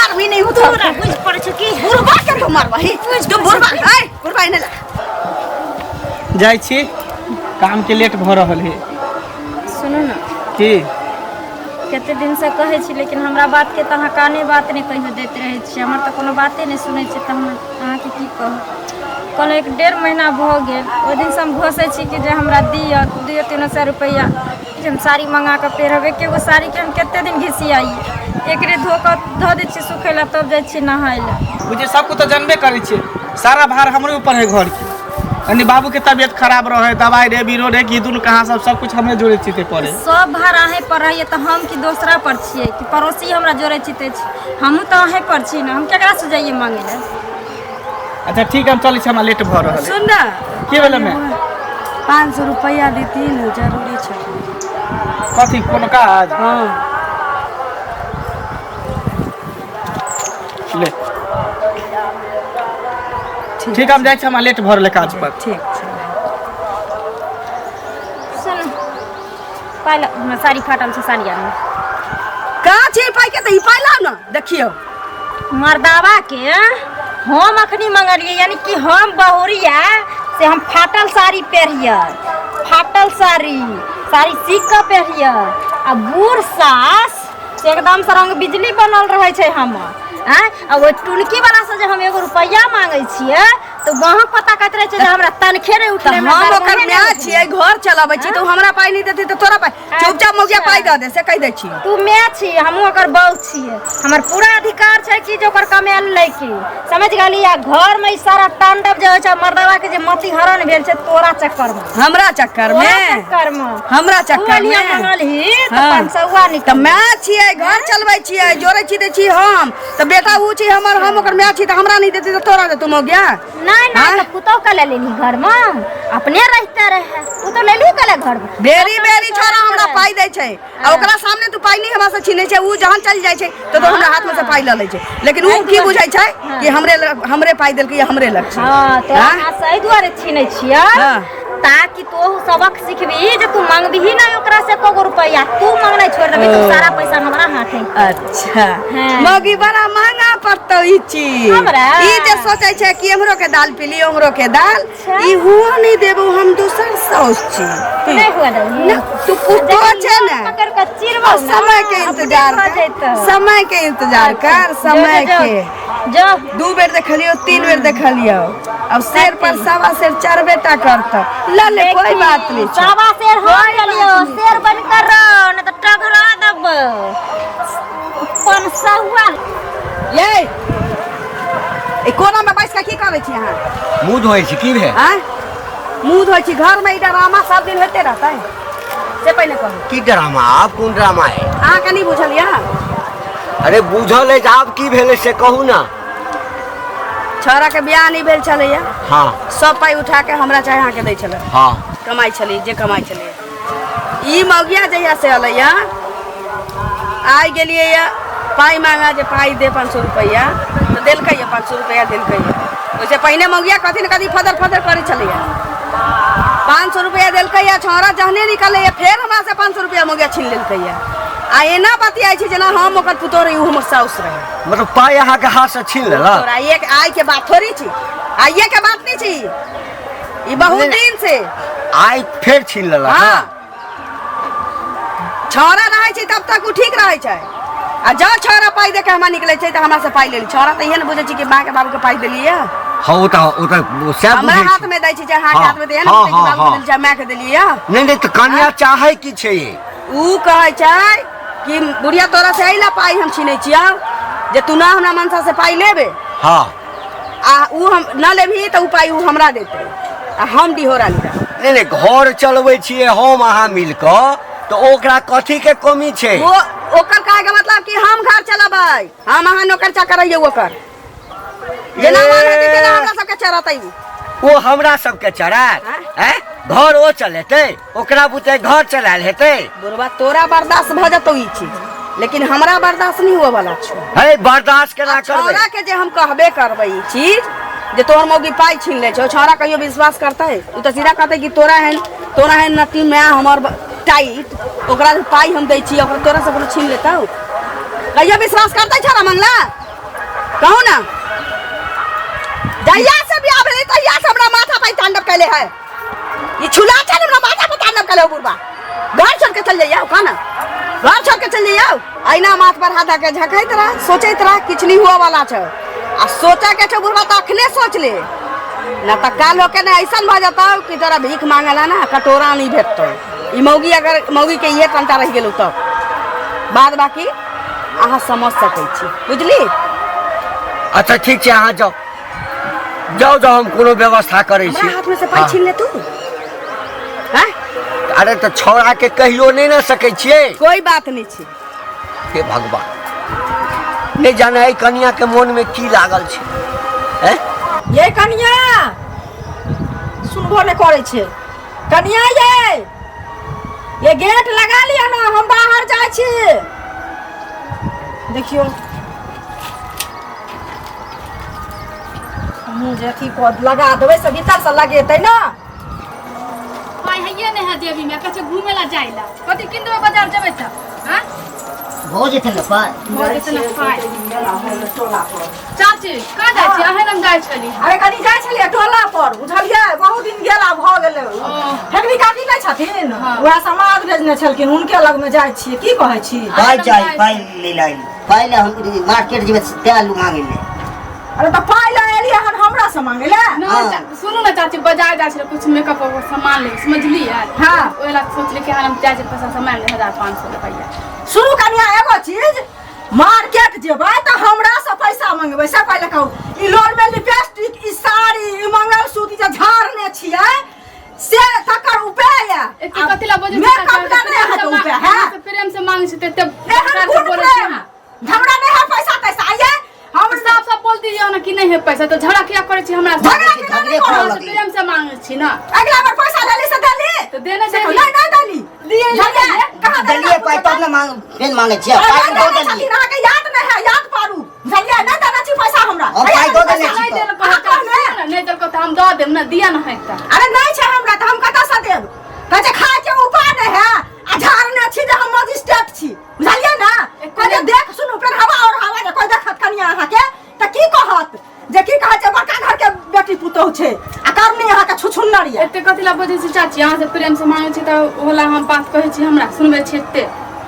मारबी नहीं हो तोरा बुझ पड़ै छौ की बुढ़बा के तू मारबही तू बुढ़बा ए बुढ़बा एने ला जाइ छी काम के लेट भऽ रहल है। सुनू ने। की? कते दिनसँ कहै छी, लेकिन हमरा बातके तऽ अहाँ काने बात नहि कहियो दैत रहै छी। हमर तऽ कोनो बाते नहि सुनै छी, तऽ हम अहाँके की कहू। कहलहुँ 1-1.5 महीना भऽ गेल, ओहि दिनसँ हम घोसै छी कि जे हमरा दिअ 200-300 रुपैआ जे हम साड़ी मँगा कऽ पहिरब। एके गो साड़ीके हम कते दिन घिसियाइए, एकरे धो कऽ धऽ दै छियै सुखै लए, तब जाइ छियै नहाय लए। बुझिए सबको तऽ जानबे करै छियै, सारा भार हमरे ऊपर है घर के। यानी बाबू के तबियत खराब रहे, दवाई रे, बीरो रे, की दुनू कहाँ सब सब कुछ हमरे जोड़े चीते पड़े। सब भार अहें पर रहैए तऽ हम कि दोसरा पर छियै कि पड़ोसी हमरा जोड़े चीते छै? हमहूँ तऽ अहें पर छी ने, हम केकरा से जाइए मांगे लए? अच्छा ठीक है, हम चलै छी, हमरा लेट भऽ रहल है। सुन ने। की भेलै मैं? 500 रुपैआ देती ने, जरूरी छै। कथी, कोनो काज? हाँ। ले ठीक, हम जाइ छी, हमरा लेट भऽ रहल है काज पर। ठीक छै। सुन पाइ ल, हमरा साड़ी फाटल छै, साड़ी आनू। कहाँ छै ई पाइ के? तऽ ई पाइ लाउ ने, देखियौ। मर्दावा के हम अखनी मंगलियै, यानी कि हम बहुरिया से हम फाटल साड़ी पहिरियै, फाटल साड़ी, साड़ी सीख कऽ पहिरियै, आ बूढ़ सास से एकदम से रंग बिजली बनल रहै छै हमर। आँय, आ ओहि टुनकी वाला से जे हम एगो रुपैआ मांगै छियै तऽ वहाँ पता कहैत रहै छै जे हमरा तनखे नहि तऽ उठलै, हमरा हम ओकर दरमाहे नहि माय उठलै। छियै, घर चलाबै छी, तऽ ओ हमरा पाइ नहि देतै तऽ तोरा पाइ? चुपचाप मौगिया पाइ दऽ दे, से कहि दै छियै। तू माय छी, हमहूँ ओकर बहू छियै, हमर पूरा अधिकार छै कि जे ओकर कमायल लैके, समझ गेली? आ घरमे ई सारा तांडव जे होइ छै, मर्दवा के जे मति हरण भेल छै तोरा चक्कर में। हमरा चक्कर तोरा में? चक्कर में। हमरा तू चक्कर अलिया में? मंगलही तऽ हाँ। 500 तऽ निकल। माय छियै, घर चलबै छियै, जोड़ै छी दै छी हम तऽ बेटा ऊ छी हमर, हम ओकर माय छी, तऽ हमरा नहि देतै तऽ तोरा देतौ मौगिया? नहीं नहीं, हाँ? तो पुतोह के ले लेली घर में, अपने रहते रहे, पुतोह ले ली के घर में। बेरी बेरी छोरा हमरा पाइ दै छै आ ओकरा सामने तू पाइ नहि हमरा से छीनै छै। ऊ जहन चलि जाइ छै तऽ तो हमरा हाथ में से पाइ लऽ लै छै, लेकिन ऊ की बुझै छै कि हमरे हमरे पाइ देलकै या हमरे लग छै। हाँ, तोरा हाँ? हाथ से एहि दुआरे छीनै छियै हाँ। ताकि तू सबक सिखबही जे तू मांगबही नहीं ओकरा से एको गो रुपैआ। तू मांगनाइ छोड़ देबही तो सारा पैसा हमरा हाथे। अच्छा। हाँ। मौगी, बड़ा महंगा पड़तौ ई चीज। हमरा? ई जे सोचै छै कि एम्हरो के दाल पीली, ओम्हरो के दाल, अच्छा। ई हुआ नहीं देबो, हम दोसर साउस छी। नहीं हुआ देबही? ना, तू पुतो छै ने। पकड़ के चिरबौ ना, समय के अपने इंतजार भऽ कर। जैतौ। समय के इंतजार कर, समय जो, जो, के। जो। 2 बेर देखलियो, 3 बेर देखलियो, अब शेर पर सवा शेर चढ़बे टा करत। ल ले, कोई बात नहीं छै। सवा शेर हो गेलियो, शेर बन कर रहो, नहीं तो टघरा देबो 500। ये ई कोना में बैस के की करै छी अहाँ? मुँह धोइ छी। की भेल? आँय, मुँह धोइ छी? घर में ई ड्रामा सब दिन होते रहतै से पहिने कहू। की ड्रामा? आब कोन ड्रामा है? अहाँके नहि बुझल यऽ? अरे बुझल अछि, आब की भेलै से कहू ने। छौड़ा के बियाह नहि भेल छलैया। हाँ। सब पाइ उठा के हमरा चाहे अहाँके दै छलै। हाँ। कमाइ छलै जे कमाइ छलै। ई मौगिया जहिया से अलैया, आइ गेलियै या पाइ मांगा जे पाइ दे 500 रुपैआ, तऽ देलकै या 500 रुपैआ देलकै। ओहिसँ पहिने मौगिया कथी ने कथी फदर फदर करै छलैया। 500 रुपैआ देलकै या छौड़ा जहने निकलैया, फेर हमरा से 500 रुपैआ मौगिया छीन लेलकै या। आ एना बतियाइ छै जेना हम ओकर पुतोह रही, ओ हमर साउस रहै। मतलब पाइ अहाँके हाथ से छीन लेलक? तोरा एक आइ के बात थोड़ी छी, आइए के बात नहीं छी ई, बहुत नहीं। दिन से। आइ फेर छीन लेलक? हाँ, छौड़ा रहै छै तब तक ओ ठीक रहै छै, आ जँ छौड़ा पाइ दे के हमरा निकलै छै तऽ हमरा से पाइ लेली। छौड़ा तऽ इहे ने बुझै छै कि माँ के बाबू के पाइ देलियै। हाँ, ओ तऽ सएह हमरा बुझै हाथ छी। में दै छै, चाहे अहाँके हाँ, हाथ में दै, इहे ने हाँ, बुझै छै हाँ, बाबू के हाँ। देली चाहे माय के देलियै। नहि नहि, तऽ कनिया चाहै की छै ये? ऊ कहै छै कि बुढ़िया, तोरा से एहि ला पाइ हम छीनै छियौ जे तू ना हमरा मनसा से पाइ लेबे। हाँ। आ ऊ हम न लेबही तऽ ऊ पाइ ऊ हमरा देतै आ हम डिहोरा लेबै। नहि नहि, घर चलबै छियै हम अहाँ मिल कऽ, तऽ ओकरा कथी के कमी छै? वो ओकर कहै के मतलब कि हम घर चलेबै, हम अहाँ नौकर चाकर रहियै। ओकर जेना मन हेतै तेना हमरा सबके चरतै ऊ। ओ हमरा सबके चढ़ायत? आँय? आँय, घर ओ चलेतै? ओकरा बुते घर चलायल हेतै? बुढ़वा, तोरा बर्दाश्त भऽ जेतौ ई चीज, लेकिन हमरा बर्दाश्त नहीं हुए वाला छौ। है, बर्दाश्त केना करबै? छौड़ा के जे हम कहबे करबै ई चीज जे तोहर मौगी पाइ छीन लै छौ, छौड़ा कहियो विश्वास करतै? उ तऽ सीधा कहतै कि तोरा एहन नती माय हमर टाइट, ओकरा जे पाइ हम दै छी, ओकरा तोरा से कोनो छीन लेतौ? कहियो विश्वास करतै छौड़ा मंगला? कहू ना जहिया से बियाह भेलै तहिया से हमरा माथा पर तांडव कैले है ई छुला छल हमरा माथा पर तांडव कैले हो बुढ़बा घर छोड़ के चल जइया कह ना घर छोड़ के चल जइया अहिना माथ पर हाथ धऽ के झखैत रह सोचैत रह किछु नहीं हुआ वाला छौ आ सोचे के छौ बुढ़बा तऽ अखने सोच ले ना तऽ काल होके ने ऐसन भऽ जेतौ कि तोरा भीख मांगला ना कटोरा नहीं भेटतौ ई मौगी अगर मौगी के इहे कंटा रहि गेलौ तब बाद बाकी अहाँ समझ सकै छी बुझली अच्छा ठीक छै अहाँ जाउ जाउ जाउ हम कोनो व्यवस्था करै छी हमरा हाथ में से पाइ छीन ले तू हैं अरे तऽ छौड़ा के कहियो नहि ने सकै छियै कोई बात नहीं छी हे भगवान नहि जाने एहि कनिया के मोन में की लागल छै हैं ये कनिया सुनबो नहि करै छै कनिया ये ये गेट लगा लिअ ने हम बाहर जाइ छी देखियौ हमहूँ जे अथी कऽ लगा देबै से भीतरसँ लगेतै ने पाइ हैये नहि है जेबी में कहै छै घूमे ला जाय ला कथी किन देबै बाजार जेबै तऽ हाँ भऽ जेतै ने पाइ भऽ जेतै ने पाइ चाची कहाँ जाइ छी अहें लग जाइ छली अरे कनी जाइ छलियै टोला पर बुझलियै बहुत दिन गेला भऽ गेलै फेकनी काकी नहि छथिन वएह समाज भेजने छलखिन हुनके लगमे जाइ छियै की कहै छी पाइ चाही पाइ लै लए पाइ लए हम मार्केट जेबै तैं आलू मांगै लए अरे तऽ पाइ लए एलियै हन हमरा से मांगै लए नहि सुनू ने चाची बाजार जाइ छलै कुछ मेकअप वेकअप सामान ले समझलियै हाँ। ओहि ला सोचली कि हम जाइ छै पैसा सामान ले 1500 रुपैआ सुनू कनिया एगो चीज मार्केट जेबै तऽ हमरा से पैसा मंगबै से पहिले कहू ई लोन में लिपस्टिक ई साड़ी ई मंगलसूत्र जे झाड़ने छियै से तकर उपाय यऽ एते कथी ला बजै छी मेकअप ला नहि अहाँके उपाय है प्रेम से मांगै छी तऽ एते एहन प्रकार से कोन बोलै छी प्रेम अहाँ। हमरा नहीं है पैसा तैसा ये हम साफ साफ बोल दियो ना कि नहीं है पैसा तो झगड़ा किया करे छी हमरा से झगड़ा केना झगड़े नहीं करऽ करब? हमरा से प्रेम से मांगे छी ना अगला बार पैसा लेली से देली तो देने से देली। नहीं नहीं देली दिए नहीं झगड़ा देली। कहाँ देली देलियै पाइ तब ने मांग फेर मांगै छियै अरे पाइ नहीं दऽ देने देलियै छथिन, अहाँके याद नहीं है याद पारू बुझलियै नहीं देने छी पैसा हमरा हम पाइ दऽ देने नहीं छी तऽ। देलको अहाँ कहने? ना नहीं देलको तो हम दऽ देब ना दिया ना है तऽ अरे नहीं छै हमरा तऽ हम कतऽ से देब कहै छै खाय के उपाय नहीं है आ झाड़ने छी जे हम मजिस्ट्रेट छी बुझलियै ने कहलियै देख सुनू फेर हवा और हवा जे कोइ देखत कनिया अहाँके तऽ की कहत जे की कहै छै बड़का घर के बेटी पुतोहु छै आ करनी अहाँके छुछुन्नर यऽ एते कथी ला बजै छी चाची अहाँ से प्रेम से मांगे छी तऽ ओला हम बात कहै छी हमरा सुनबै छी एते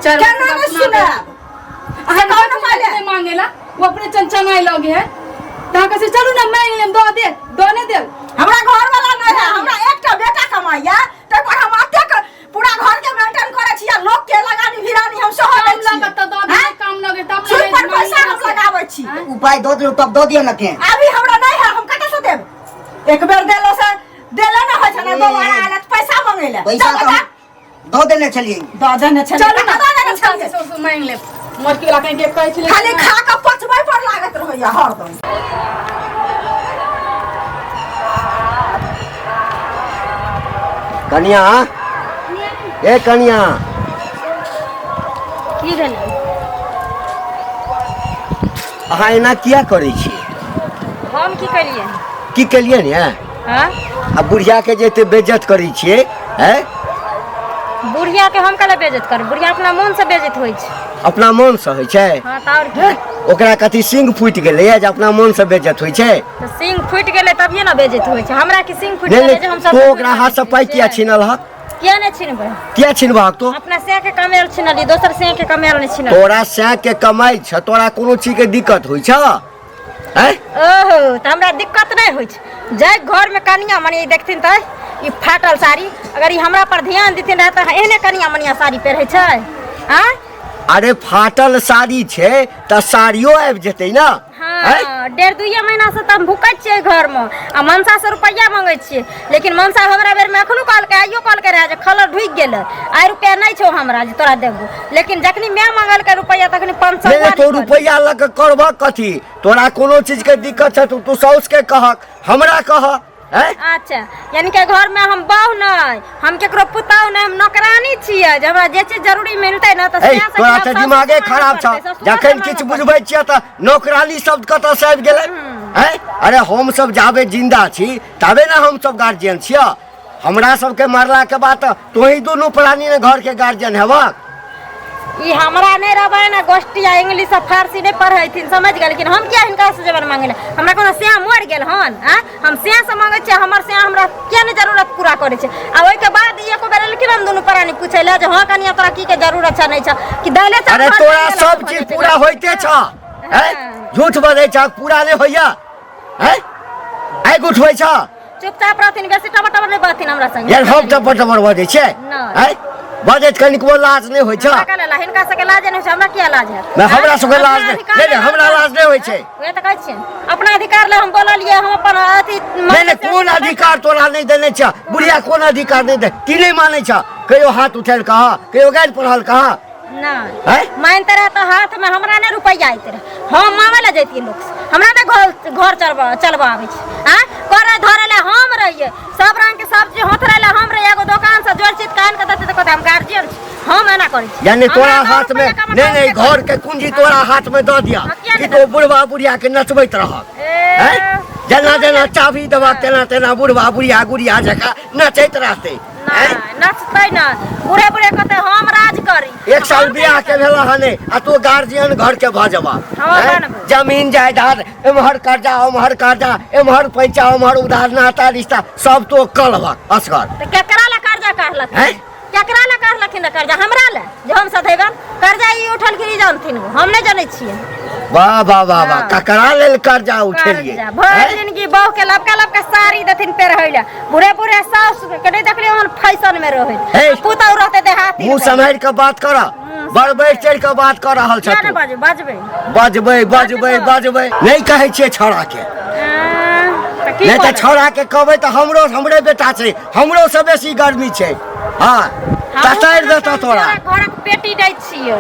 चारि केना बात नहि सुना देब। सुनायब अहाँ कहू ने पहिले। नहि मांगेला वो अपने चंचनाई लगे है तऽ अहाँ कहै छी चलू ने मांगि लेब दऽ देब दऽ नहि देब हमरा घर वाला नहि है हमरा एकटा बेटा कमाइया ताहि पर हम एतेक पूरा घर के मेंटेन करै छी आ लोग के लगानी भिरानी हम सेहो दै काम छी लगत तऽ दऽ हैं? देब काम लगे तब सुई पर पैसा हम लगाबै छी उपाय दऽ देलहुँ तब दऽ दिअ ने फेर अभी हमरा नहीं है हम कतऽ से देब एक बेर देलो से देले ना होइ छै ना दोबारा आयल तऽ पैसा मंगै ले पैसा तऽ हम दऽ देने छलियै दऽ देने छलियै चलू ना दऽ देने छलियै ससुर मांगि लेब मोटकी वाला कहीं के कहै छलै खाली खा कऽ पचबै पर लागत रहैया हरदम कनिया ए कनिया की भेलै अहाँ एना किया करै छियै हम की करियै की केलियै ने हाँ आ बुढ़िया के जे एते बेज्जत करै छियै हैं बुढ़िया के हम कला बेइज्जत करब बुढ़िया अपना मोन से बेइज्जत होइ छै अपना मोन से होइ छै हाँ तऽ आओर की ओकरा कथी सिंग फूटि गेलैए जे अपना मोन से बेज्जत होइ छै तऽ सिंग फूटि गेलै तभिए ने बेइज्जत होइ छै हमरा की सिंग फूटि नहि गेलै जे नहि हम सब तू ओकरा हाथ से पाइ किया छीनल हक किया नहि छिनबै किया छिनबहक तू अपना सैं के कमायल छिनलियै दोसर सैं के कमायल नहि छिनलियै तोरा सैं के कमाइ छ तोरा कोनो चीज के दिक्कत होइ छ हैं ओहो तऽ हमरा दिक्कत नहि होइ छै जाहि घरमे कनिया मनिया देखथिन तऽ ई फाटल साड़ी अगर ई हमरा पर ध्यान देथिन रहए तऽ एहने कनिया मनिया साड़ी पहिरै छै आँय अरे फाटल साड़ी छै तऽ साड़ियो आबि जेतै ने आँय? हाँ डेढ़ दुइये महीना से तऽ हम भुकैत छियै घरमे आ मनसा से रुपैआ मंगै छियै लेकिन मनसा हमरा बेरमे एखनो कहलकै आइयो कहलकै रहए जे खलर ढुकि गेलै आइ रुपैआ नहि छौ हमरा जे तोरा देबो लेकिन जखनी माय मंगलकै रुपैआ तखनी 500 नहि नहि तो रुपैआ लऽ कऽ करबह कथी तोरा कोनो चीजके दिक्कत छै तऽ तू साउसके कहक हमरा कह हैं अच्छा यानी कि घर में हम बहु नहीं हम केकरो पुतहु नहीं हम नौकरानी छियै जे हमरा जे चीज जरूरी मिलतै ने तऽ ए सएह से तोरा खिलाफ तऽ सासुर दिमागे से मांगऽ खराब छौ पड़तै, ससुरो से जखन मांगऽ किछु पड़तै। बुझबै छियै तऽ नौकरानी शब्द कतऽ से आबि गेलै हैं अरे हम सब जाबे जिंदा छी तबे ने हम सब गार्जियन छियै हमरा सबके मरलाके बाद तऽ तोही दुनू प्राणी ने घरके गार्जियन हेबक ई हमरा नहि रहबै ने गोष्ठी आ इंग्लिश आ फारसी नहि पढ़ैथिन, समझ गेलखिन? हम किया हिनका से जेबन मांगे ले? हमरा कोनो स्याह मरि गेल हन? आ हम स्याह से मांगै छियै, हमर स्याह हमरा किया नहि जरूरत पूरा करै छै? आ ओहिके बाद ई एको बेर एलखिन हम दुनू प्राणी पूछै लए जे हँ कनिया, तोरा की के जरूरत छ, नहि छ कि दैले चाउर अरे घर तोरा नहि सब गेल चीज हन। पूरा होइते छ हैं? झूठ बजै छ, पूरा नहि होइया हैं? आगि उठबै छ। चुपचाप रहथिन, बेसी टबर टबर नहि बजथिन हमरा संगे। यार, हम टपर टपर बजै छियै? नहि। हैं? बजैत कनिकबो लाज नहि होइ छ? हमरा का लाज? हिनका सबके लाज नहि होइ छै, हमरा किया लाज हैत? नहि, हमरा सबके अपना लाज नहि। अधिकार नहि, नहि, लए हमरा लाज नहि होइ छै। उएह तऽ कहै छियै, अपना अधिकार लए हम बोललियै, हम अपन अथी। नहि नहि, कोन अधिकार तोरा नहि देने छ बुढ़िया? कोन अधिकार नहि दे? की नहि मानै छ? कहियो हाथ उठेल कहा, कहियो गारि पढ़ल कहा? नहि। हैं? मानते रहे तऽ हाथमे हमरा नहि रुपैआ आइत रहे, हम मांगे लए जैतियै लोकसँ? हमरा नहि घर घर चलबऽ चलबऽ आबै छै। आँय, करै धरै लए हम रहियै, सब रंगके सब्जी होथरै लए हम रहियै, एगो दोकानसँ जोड़ चित कऽ आनि कऽ देतै तऽ कहतै हम गार्जियन छी, हम एना करै छी। यानी हमरा तोरा दस हाथ में रुपैआ कमा नहीं नहीं, कऽ घर के कुंजी तोरा हाथ में दऽ दिया हाँ, किया कि नहीं? तो बुढ़वा बुढ़िया के नचबैत रहत। ए, हैं? जेना जेना चाभी देबा तेना तेना बुढ़वा बुढ़िया गुड़िया जकाँ नचैत रहतै। हैं? नहि नचतै ने, बूढ़े बूढ़े कहतै हम राज करी। एक साल हम बियाह के भेल हन आ तू गार्जियन घर के भऽ जेबा। हँ, हैं? बनबै। जमीन जायदाद, एम्हर कर्जा, ओम्हर कर्जा, एम्हर पैंचा, ओम्हर उधार, नाता रिश्ता सब तो कलबक असगर। तऽ केकरा लए कर्जा काढ़लखिन? हैं? केकरा लए काढ़लखिन रऽ कर्जा? हमरा लए जे हम सधेबनि कर्जा? ई उठलखिन ई जानथिन, हम नहि जनै छियै। वाह वाह वाह वाह! हाँ। ककरा लेल कर्जा उठेलियै? कर्जा भरि हैं? जिनगी बहू के लबका लबका साड़ी देथिन पेरहै लए, बूढ़े बूढ़े साउस के नहि देखलियै ओहन फैशन में रहै। हे! पुतहु रहतै देहाती। मुँह सम्हारि कऽ बात कर, बड़ बढ़ि चढ़ि कऽ बात कऽ रहल किया छह नहि तू। बजबै? बजबै। बजबै, बजबै, बजबै। नहि कहै छियै छौड़ा के। तऽ की नहि तऽ करबै? छौड़ा के कहबै तऽ हमरो, हमरे बेटा छै, हमरो से बेसी गर्मी छै। हँ, ततारि देतौ तोरा। घरक पेटी दै छियै।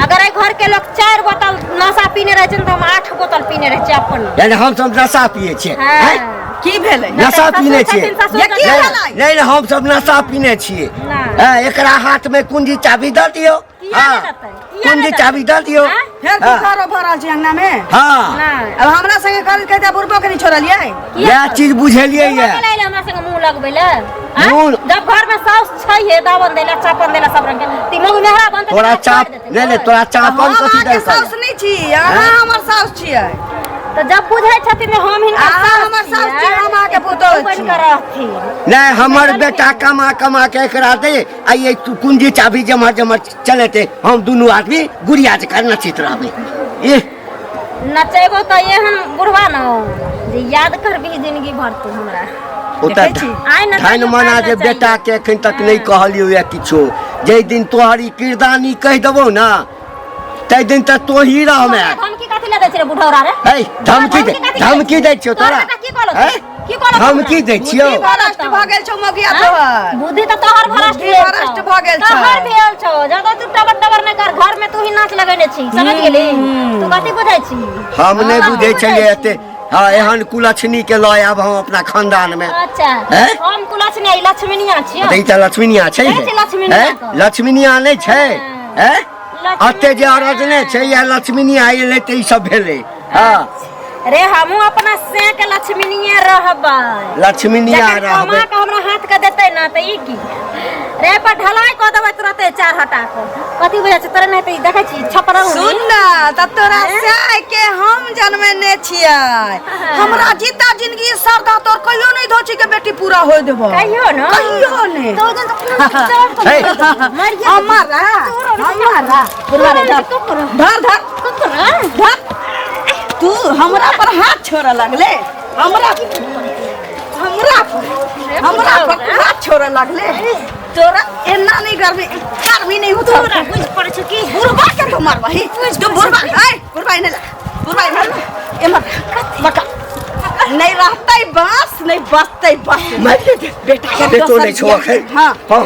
अगर एहि घर के लोग 4 बोतल नशा पीने रहै छै तऽ हम 8 बोतल पीने रहै छियै अपन। यानी हम सब नशा पिए छियै? हँ। हैं? की भेलै? नशा पीने छियै? छथिन, ससुर ये की छथिन। भेलै? नहि नहि, हम सब नशा पीने छियै। नहि। हँ, एकरा हाथ में कुंजी चाबी दऽ दियौ। किया हँ नहि देतै? किया कुंजी नहि देतै? चाबी दऽ दियौ। आँय? फेर की हाँ। करो भऽ रहल छै अंगना में? हँ। नहि। अब हमरा संगे कर कहते बुढ़बो के नहीं छोड़लियै। इएह चीज बुझेलियै मुँह ये। लगबै लए हमरा संगे मुँह लगबै लए? आँय? मुँह- जब घर में साउस छै हे दावन दै लए, चापन दै लए, सब रंग के ती मगु मेहरा बनतै तोरा तऽ चाप छोड़ि देतै। नहि नहि, तोरा चापन हम कथी अहाँके देलकै? साउस नहि छी, अहाँ हमर साउस छियै। तऽ जब बुझै छथिन जे हम हिनकर अहाँ हमर साउस छी, हम अहाँके पुतोहु बनि छी। कऽ रहथिन। नहि, हमर बेटा कमा कमा के एकरा दे आ ये तू कुंजी चाबी जमहर जमहर चलेते, हम दुनू आदमी गुड़िया जकाँ नचैत रहबै। इह, नचेबो तऽ एहन बुढ़वा न जे याद करबही जिंदगी भर तू हमरा। ओ तऽ देखै छी। आइ न धन कहियो मना काल्हि जे नचैयै। बेटा के एखन तक नहि कहलियौ या किछो। जाहि दिन तोहर ई किरदानी कहि देबौ ने ताहि दिन तऽ तोही रहमे। तोरा धमकी कथी लए दै छै रे बुढ़ौरा रे? है, धमकी दे, धमकी कथी धमकी दै छियौ तोहर तोरा। बेटा की कहलक? हैं? की कहलक धमकी दै छियौ। बुद्धि भ्रष्ट भऽ गेल छौ मगिया तोहर। बुद्धि तऽ तोहर भ्रष्ट बुद्धि भेल भ्रष्ट छौ। भऽ गेल छौ। तोहर भेल छौ। ज्यादा तू टबर टबर नहि कर, घर में तू ही नाच लगेने छी, समझ गेली? तू कथी बुझै छी? हम नहि हँ, बुझै छलियै छी। एते। हँ, एहन कुलक्षणी के लऽ आयब हम अपना खानदान मे। अच्छा। हैं? हम कुलक्षणी आ ई लक्ष्मीनिया छियौ। तऽ ई तऽ लक्ष्मीनिया छै। नहि छै लक्ष्मीनिया हैं? तऽ। लक्ष्मीनिया नहि छै। हँ। हैं? लक्ष्मीनिया। एते जे अरजने छै या लक्ष्मीनिया एलै तऽ ई सब भेलै। हँ। रे, हमहूँ अपना से के लक्ष्मीनिये रहबै। लक्ष्मीनिया जखन कमा रहबै। के हमरा हाथ के देतै ने तऽ ई की रे पर ढलाई कऽ देबै तुरते चार हटा कऽ। कथी बुझै छै तोरे? नहि तऽ ई देखै छी छपरा। सुन न तऽ तोरा साय के हम जनमेने छियै, हमरा जीता जिंदगी श्रद्धा तोर कहियो नहीं धोची के बेटी पूरा होय देबो। कहियो न। कहियो ने। तो दिन तो हे। मर गया। हमारा हमारा बुढ़वा रे, धर धर धर धर। तू हमरा पर हाथ छोड़ऽ लगले, हमरा हमरा पर हमरा पर हाथ छोड़ऽ लगले। तोरा एना नहीं गर्मी गर्मी नहीं होता। तोरा बुझ पड़ै छौ की? बुढ़वा के तो मारबही तू? बुढ़वा ऐ, बुढ़वा एने ला, बुढ़वा एने ला, एमहर बका। नहीं रहतै बांस, नहीं बचतै बस। मारि दे। बेटा के बेटो दोसर नहि छौ बियाह। एखन। हाँ। हँ।